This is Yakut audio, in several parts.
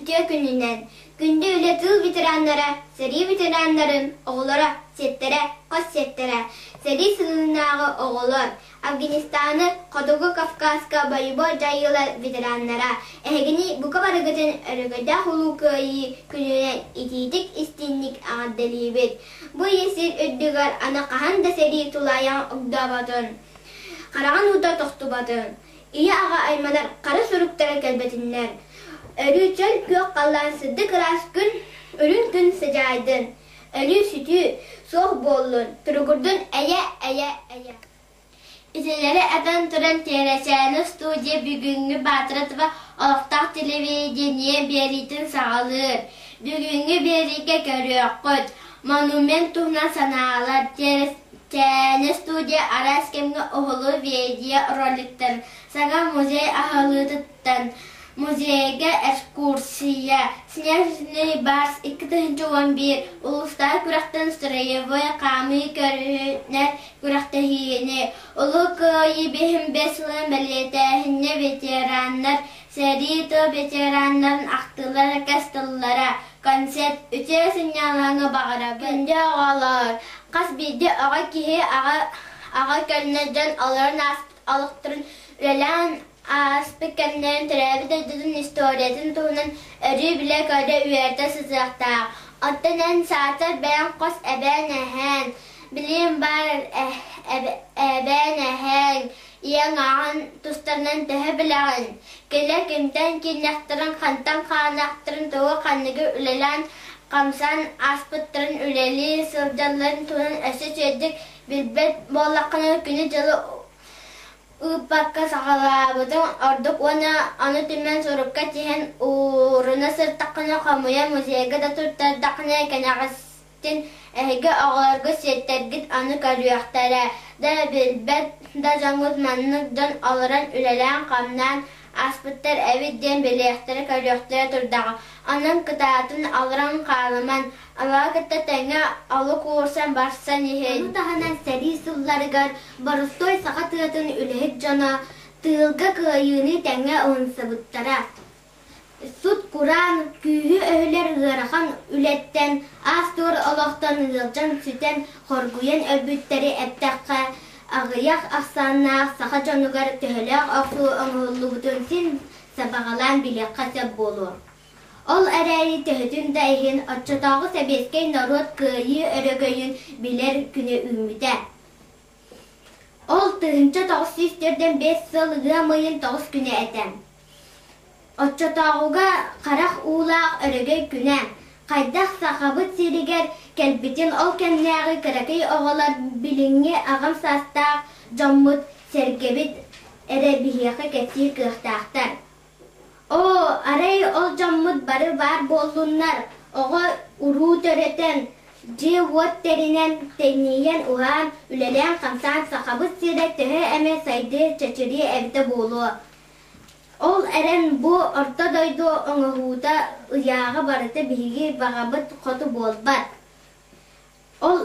Үтүө күнүнэн! Күндү үлэ тыыл ветераннара, сэрии ветераннарын оҕолоро, сиэттэрэ, хос сиэттэрэ, сэрии сылынааҕы оҕолор, Афганистаны, Хотугу Кавказка бойобуой дьайыылар ветераннара, эһигини бука барыгытын Өрөгөйдөөх Улуу Кыайыы күнүнэн итиитик-истиҥник эҕэрдэлиибит! Бу ийэ сир үрдүгэр аны хаһан да сэрии тулаайаҕын огдооботун, хараҕын уута тохтубатын! Ийэ-аҕа айманар хара суруктара кэлбэтиннэр, өрүү чөл күөх халлаан сырдык ыраас күн, үрүҥ күн сыдьаайдын, өлүү-сүтүү суох буоллун, туругурдун эйэ, эйэ, эйэ. Итилэри этэн туран Тиэрэчээнэ студия бүгүҥҥү Баатыратова олохтоох телевидение биэриитин саҕалыыр. Бүгүҥҥү биэриигэ көрүөххүт, монумент туһунан санаалар, Тиэрэчээнэ студия араас кэмҥэ уһулуу видео роликтарын, саҥа музей аһыллыытыттан, музейга экскурсия, Снежный барс 2011 улуустааҕы күрэхтэн строевой хаамыы көрүҥэр күрэхтэһиини, Улуу Кыайыы биһин бэс сылын бэлиэтээһиҥҥэ ветераннар, сэрии тыл ветераннарын ахтыылара кэс тыллара, концерт, үтүө сынньалаҥы баҕарабын. Күндү оҕолор, хас биирдии оҕо киһи аҕа аҕа көлүнэ дьон олорон ааспыт олохторун үлэлээн ааспыт кэмнэрин төрөөбүт дойдутун историятын туһунан өрүү билэ-көрө үөрэтэ сытыахтаах. Оттон эн саатар бэйэҥ хос эбээн эһээн, билиим баар эбээн эһээҥ, ийэҥ аҕаҥ тустарынан төһө билэҕин? Кэлэ кимтэн киирнэхтэрин, хантан хаанахтарын, тугу ханныгы үлэлээн хамсаан ааспыттарын үлэлии сылдьалларын туһунан өссө үчүгэйдик билбэт буоллаххына күнү-дьылы ыыппакка саҕалаабытыҥ ордук уонна ону түмэн сурукка тиһэн ууруна сырыттаххына хомуйан музейга да туттардаххына кэнэҕэстин эһиги оҕолорго сиэттэргит аны көрүөхтэрэ да билбэт да дьоҥҥут маннык дьон олорон үлэлээн-хамнаан ааспыттар эбит диэн билиэхтэрэ-көрүөхтэрэ турдаҕа. Онон кытаатын олорон хаалыман, Алаҕа кытта тэҥҥэ олук уурсан барсан иһин. Ону таһынан сэрии сылларыгар боростуой саха тыатын үлэһит дьоно тыылга кыайыыны тэҥҥэ ылынсыбыттара. Сут-кураан, күүһү өһүлэр ыарахан үлэттэн, аас-туор олохтон ыалдьан сүтэн, хоргуйан өлбүттэри эттэххэ, аҕыйах ахсааннаах саха дьонугар төһөлөөх охсуу оҥоһуллубутун син сабаҕалаан билиэххэ сөп буолуо. Ол эрээри төһөтүн да иһин оччотооҕу сэбиэскэй норуот кыайыы өрөгөйүн билэр күнэ үүммүтэ. Ол 1945 сыл ыам ыйын 9 күнэ этэ. Оччотооҕуга харах уулаах өрөгөй күнэ, хайдах Сахабыт сиригэр кэлбитин ол кэмнээҕи кыракый оҕолор билиҥҥи аҕам саастаах дьоммут, сэргэбит эрэ биһиэхэ кэпсиир кыахтаахтар. Оо, арай ол дьоммут бары баар буоллуннар, оҕо уруу төрөтөн, дьиэ-уот тэринэн, тэнийэн-уһаан, үлэлээн-хамсаан Сахабыт сирэ төһө эмэ сайдыа, чэчириэ эбитэ буолуо. Ол эрэн бу орто дойду оҥоһуута, ыйааҕа барыта биһиги баҕабыт хоту буолбат. Ол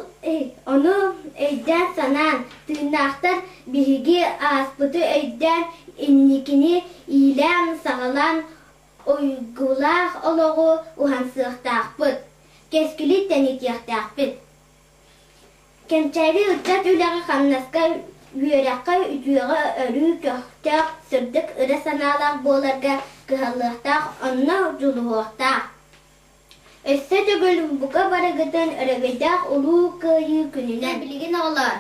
ону өйдөөн-санаан, тыыннаахтар биһиги ааспыты өйдөөн, инникини иилээн-саҕалаан уйгулаах олоҕу уһансыахтаахпыт, кэскили тэнитиэхтээхпит. Кэнчээри ыччат үлэҕэ-хамнаска, үөрэххэ, үтүөҕэ өрүү көхтөөх, сырдык ыра санаалаах буоларга кыһаллыахтаах, онно дьулуһуохтаах. Өссө төгүл бука барыгытын Өрөгөйдөөх Улуу Кыайыы күнүнэн! Билигин оҕолоор,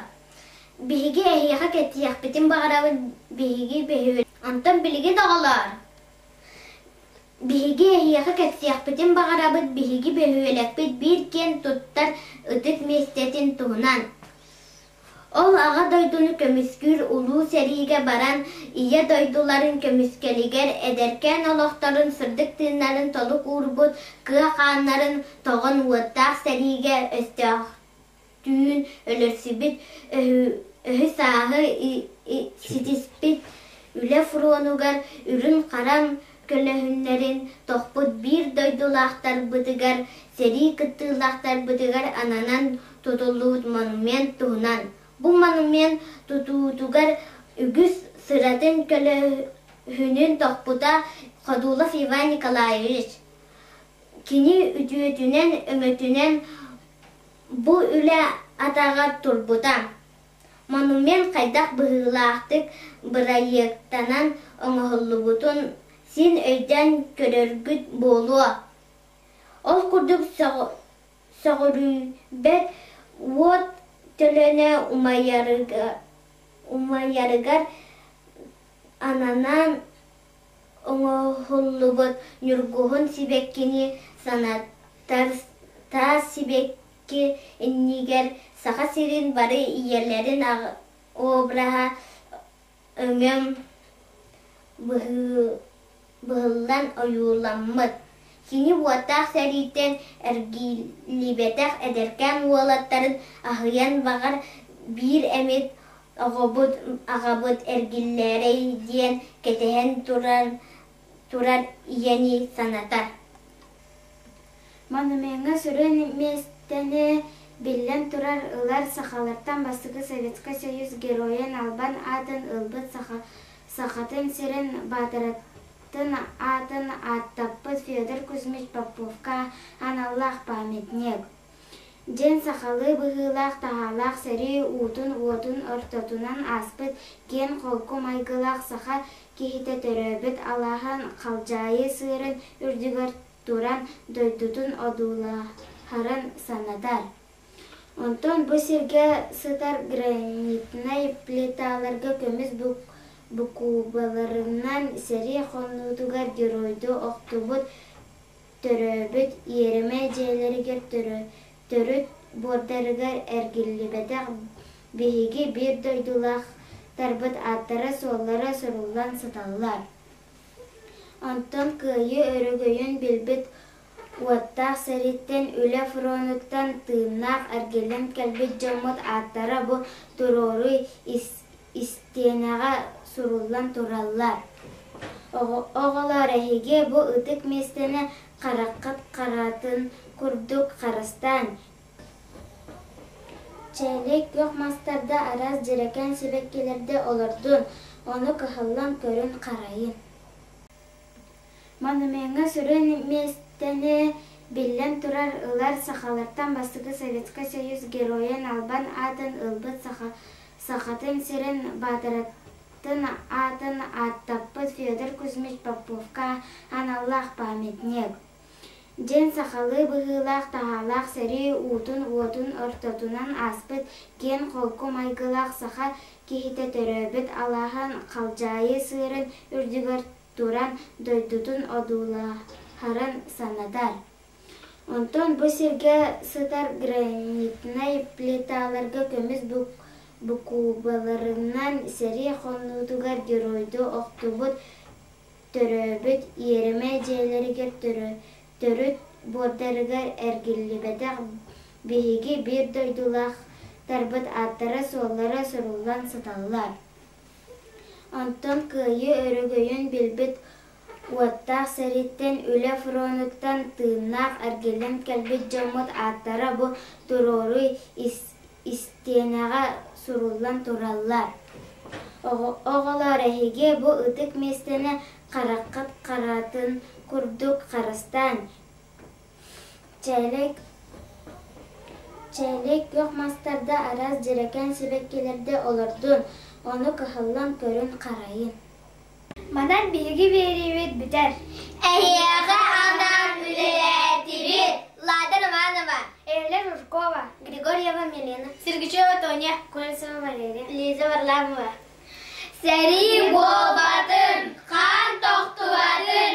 биһиги эһиэхэ кэпсиэхпитин баҕарабыт биһиги бөһүөлэк Онтон билигин оҕолоор, биһиги эһиэхэ кэпсиэхпитин баҕарабыт биһиги бөһүөлэкпит биир киэн туттар ытык миэстэтин туһунан. Ол Аҕа дойдуну көмүскүүр улуу сэриигэ баран, Ийэ дойдуларын көмүскэлигэр эдэркээн олохторун сырдык тыыннарын толук уурбут кыа хааннарын тоҕон уоттаах сэриигэ өстөөхтүүн өлөрсүбүт өһү-сааһы ситиспит үлэ фронугар үрүҥ-хараҥ көлөһүннэрин тохпут биир дойдулаахтарбытыгар, сэрии кыттыылаахтарбытыгар ананан тутуллубут монумент туһунан. Бу монумент тутуутугар үгүс сыратын көлөһүнүн тохпута Ходулов Иван Николаевич. Кини үтүөтүнэн, өҥөтүнэн бу үлэ атаҕар турбута. Монумент хайдах быһыылаахтык бырайыактанан оҥоһуллубутун син өйдөөн көрөргүт буолуо. Ол курдук сөҕүрүйбэт уот төлөнө умайарыгар ананан оҥоһуллубут ньургуһун сибэккини санатар таас сибэкки иннигэр Саха сирин бары ийэлэрин обраһа өҥөм быһыллан ойууламмыт. Кини уоттаах сэрииттэн эргиллибэтэх эдэркээн уолаттарын аһыйан баҕар биир эмит оҕобут аҕабыт эргиллээрэй диэн кэтэһэн туран турар ийэни санатар. Монумеҥҥа сүрүн миэстэни биллэн турар ылар сахалартан бастакы Советскай Союз Геройун албан аатын ылбыт Сахатын сирин баатаратын аатын ааттаппыт Федор Кузьмич Поповка аналлаах памятник. Диэн сахалыы быһыылаах-таһаалаах сэрии уутун-уотун ортотунан ааспыт киэҥ-холку майгылаах саха киһитэ төрөөбүт алааһын халдьаайы сыырын үрдүгэр туран дойдутун одуулаһарын санатар. Онтон бу сиргэ сытар гранитнай плиталарга көмүс букубаларынан сэрии хонуутугар геройдуу охтубут төрөөбүт иэримэ дьиэлэригэр төрүт буордарыгар эргиллибэтэх биһиги биир дойдулаахтарбыт ааттара-суоллара суруллан сыталлар. Онтон Кыайыы өрөгөйүн билбит уоттаах сэрииттэн, үлэ фронуттан тыыннаах эргиллэн кэлбит дьоммут ааттара бу туруору истиэнэҕэ суруллан тураллар. Оҕолоор, эһиги бу ытык миэстэни хараххыт харатын курдук харыстаан, чээлэй күөх мастарда араас дьэрэкээн сибэккилэрдэ олордун, ону кыһаллан көрүн-харайын. Монумеҥҥа сүрүн миэстэни биллэн турар ылар сахалартан бастакы Советскай Союз Геройун албан аатын ылбыт Сахатын сирин баатаратын аатын ааттаппыт Федор Кузьмич Поповка аналлаах памятник. Диэн сахалыы быһыылаах-таһаалаах сэрии уутун-уотун ортотунан ааспыт киэҥ-холку майгылаах саха киһитэ төрөөбүт алааһын халдьаайы сыырын үрдүгэр туран дойдутун одуулаһарын санатар. Онтон бу сиргэ сытар гранитнай плиталарга көмүс букубаларынан сэрии хонуутугар геройдуу охтубут төрөөбүт иэримэ дьиэлэригэр төрүт буордарыгар эргиллибэтэх биһиги биир дойдулаахтарбыт ааттара-суоллара суруллан сыталлар. Онтон Кыайыы өрөгөйүн билбит уоттаах сэрииттэн, үлэ фронуттан тыыннаах эргиллэн кэлбит дьоммут ааттара бу туруору истиэнэҕэ суруллан тураллар. Оҕолоор, эһиги бу ытык миэстэни хараххыт харатын курдук харыстаан, чээлэй күөх мастарда араас дьэрэкээн сибэккилэрдэ олордун, ону кыһаллан көрүн-харайын. Манан биһиги биэриибит бүтэр. Эһиэхэ анаан үлэлээтибит. Лада Романова, Эля Жиркова, Григорьева Милена, Сергачева Тоня, Колесова Валерия, Лиза Варламова. Сэрии буолбатын, хаан тохтубатын!